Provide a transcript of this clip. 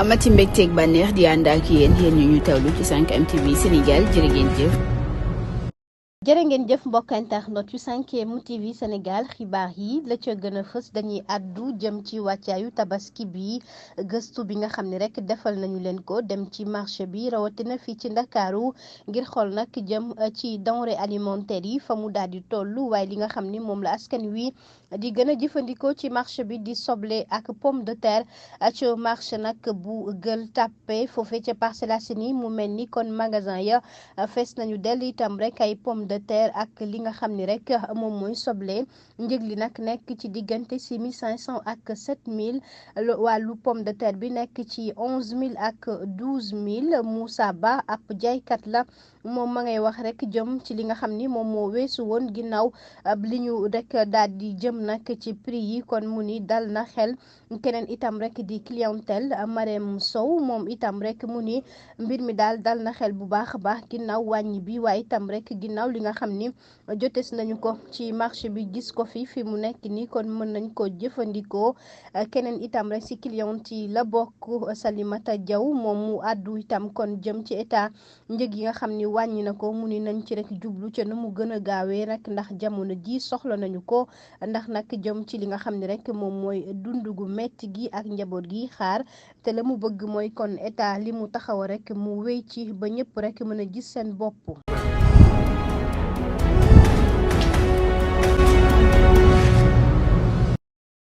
amati mbégteeg bànneex di ànd ak yéen ñu tawlu ci 5M TV Sénégal jërë ngeen jëf. jërë ngeen jëf mbokk internet yu 5M TV Sénégal xibaar yi la ca gën a fës dañuy àddu jëm ci wàccaayu tabaski bi gëstu bi nga xam ne rek defal nañu leen ko dem ci marché bi rawatina fii ci Ndakaaru ngir xool nag jëm ci denrées alimentaires yi fa mu daal di toll waaye li nga xam ni moom la askan wi di gën a jëfandikoo ci marché bi di soble ak pomme de terre ci marché nag bu Gueule Tapée foofee ca Parcelles Assainies mu mel ni kon magasin ya fees nañu dell itam rek ay pomme de terre ak li nga xam ni rek moom mooy soble njëg li nag nekk ci diggante 6500 ak 7000 wàllu pomme de terre bi nekk ci 11000 ak 12000 Moussa Ba ab jaaykat la moom ma ngay wax rek jëm ci li nga xam ni moom moo weesu woon ginnaaw li ñu rek daal di jëm nag ci prix yi kon mu ni dal na xel keneen itam rek di clientèle Marème Sow moom itam rek mu ni mbir mi daal dal na xel bu baax a baax ginnaaw wàññi bi waaye itam rek ginnaaw li nga xam ni jotes nañu ko ci marché bi gis ko fi mu nekk nii kon mën nañ ko jëfandikoo keneen itam rek ci client yi la bokk Salimata Diaw moom mu àddu itam kon jëm ci état njëg yi nga xam ni wàññi na ko mu ni nañ ci rek jublu ca nu mu gën a gaawee rek ndax jamono ji soxla nañu ko ndax nag jëm ci li nga xam ni rek moom mooy dund gu metti gi ak njaboot gi xaar te la mu bëgg mooy kon état li mu taxaw rek mu wéy ci ba ñëpp rek mën a gis seen bopp.